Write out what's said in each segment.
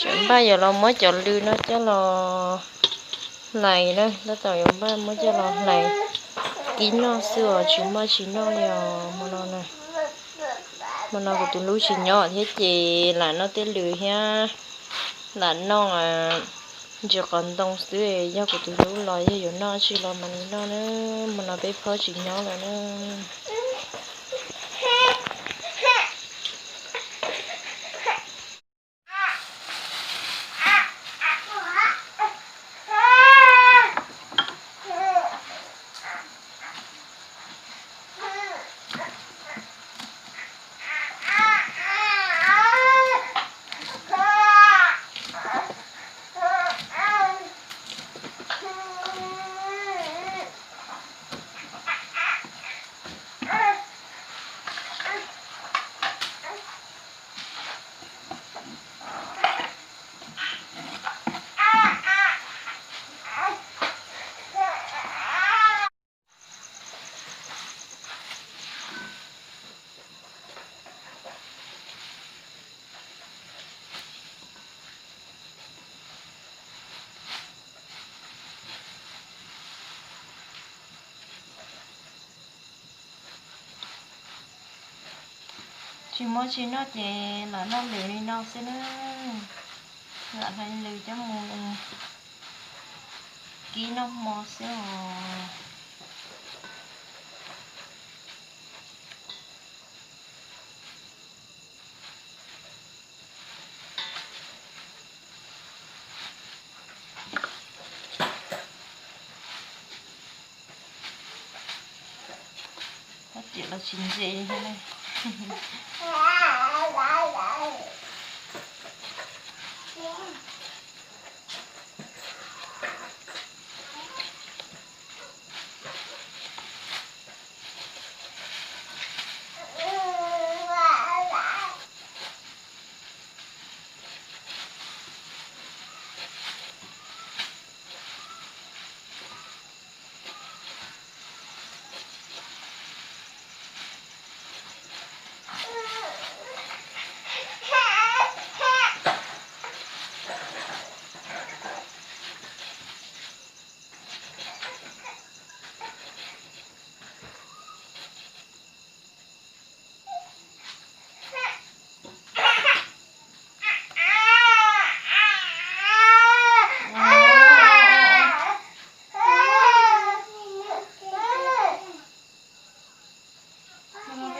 Tseem npaj yuav los muab cov lws no coj los hlais na, tab tom yuav npaj muab coj los hlais kib noj xwb os, tsis muaj tsis noj li os hmo no na. Hmo no kuv tus hlub tsis nyob thiab ces lam noj tej lws thiab lam noj ntsis qos ntoo xwb, yog kuv tus hlub los yog yuav noj tsis los mas nws noj na, hmo no peb phob tsis nyob lawm na. Tsis muaj tsis noj ces lam noj lwm li no xwb na. Lam hlais lws coj mus kib noj hmo xwb os. Tab sis los tsis ntse thiab na.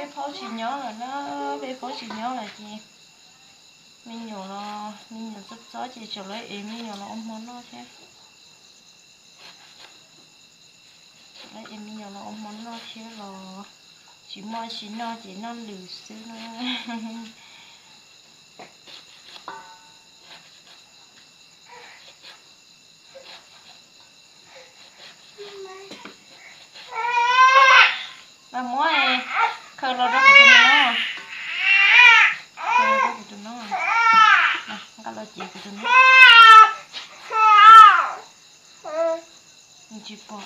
Peb phob tsis nyob lawm na, peb phob tsis nyob lawm ces me nyuam los me nyuam txob txob ces tseem lawv es me nyuam los ua hmo noj thiab. Tseem lawv es me nyuam los ua hmo noj thiab los tsis muaj tsis noj ces noj lwm xwb na. Los muab khaws los rau kuv tus no. Khaws los rau kuv tus no. Nqa los cev kuv tus no. Nws tsis pom.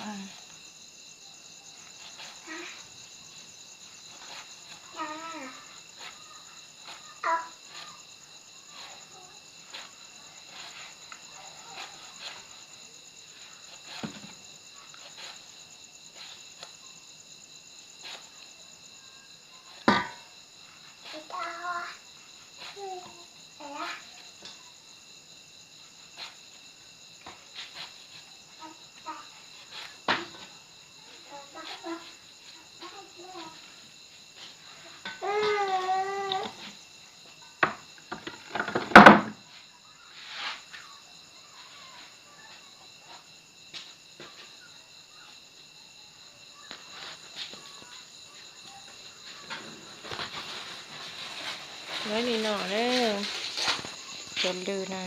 Muab li no na, cov lws na.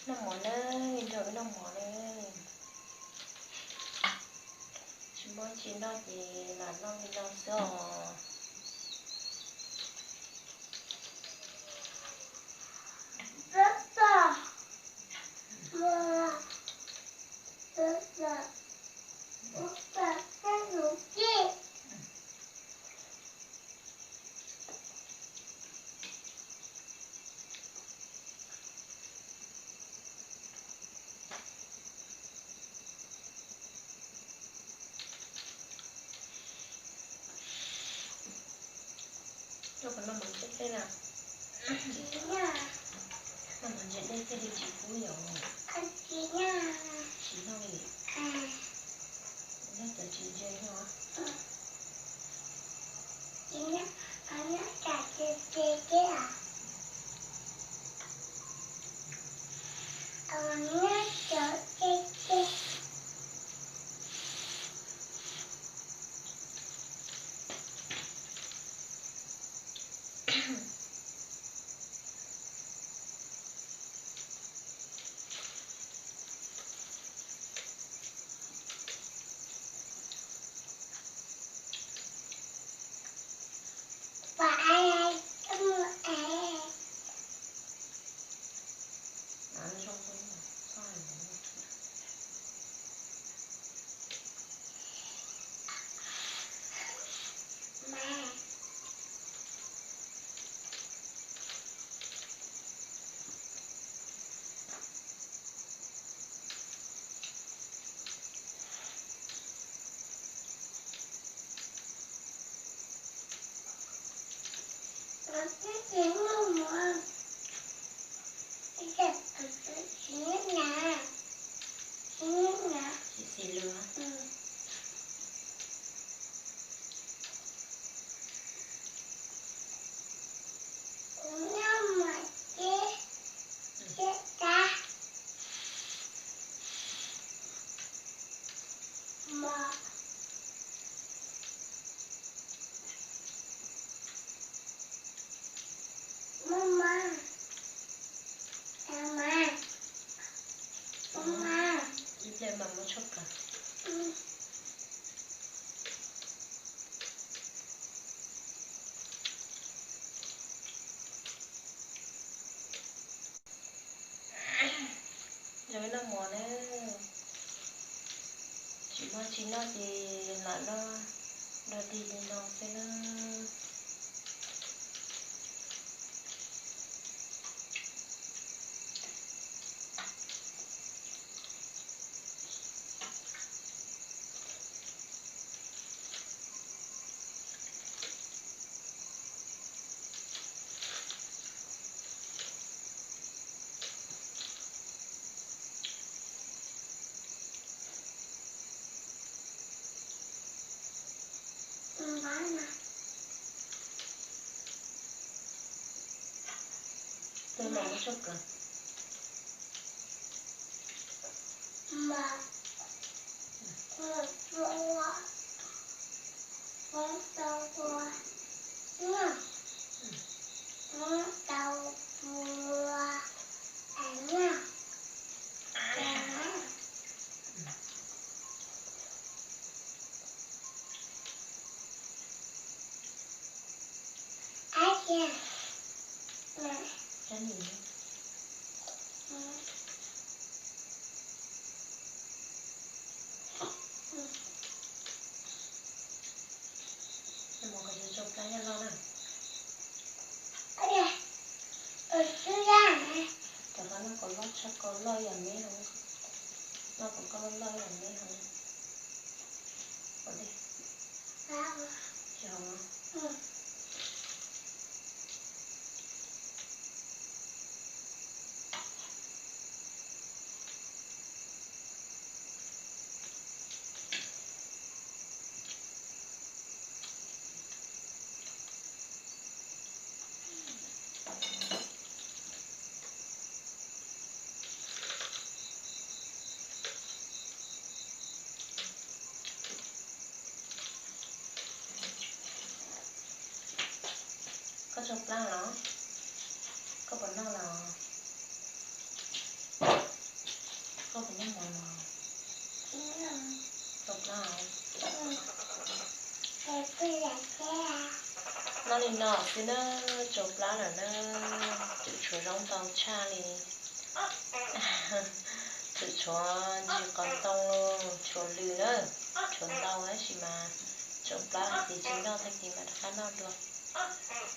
Noj mov na, nrog wb noj mov na. Tsis muaj tsis noj ces lam noj li no xwb os. Coj qhov no mus ntsib dej na. Noj qhov ntse dej thiaj li tsis kub yom. Tsis noj li. Noj cov tsis ntse no. Noj mov na, tsis muaj tsis noj ces lam noj dog dig li no xwb na. Cov qab noj kaus loj tshaj kaus loj yam me hov, noj kaus loj loj yam me hov. Koj tsaug plab los? Koj puas noj los? Koj puas noj mov los? Tsaug plab. Noj li no xwb na, tsaug plab lawm na. Twb tshuav zaub ntau tshaj li. Twb tshuav ntsis qos ntoo, tshuav lws na, tshuav ntau tab sis mas tsaug plab hais tias tsis noj, tag kis mam rov qab noj dua.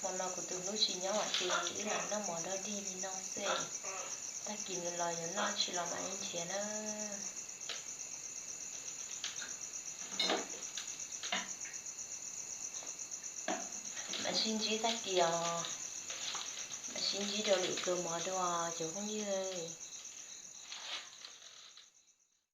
Hmo no kuv tus hlub tsis nyob ces wb lam noj mov dog dig li no xwb. Tag kis nws los yuav noj tsis los mam li nrhiav na. Mam sib ntsib tag kis os. Mam sib ntsib rau lwm pluag mov dua cov phooj ywg.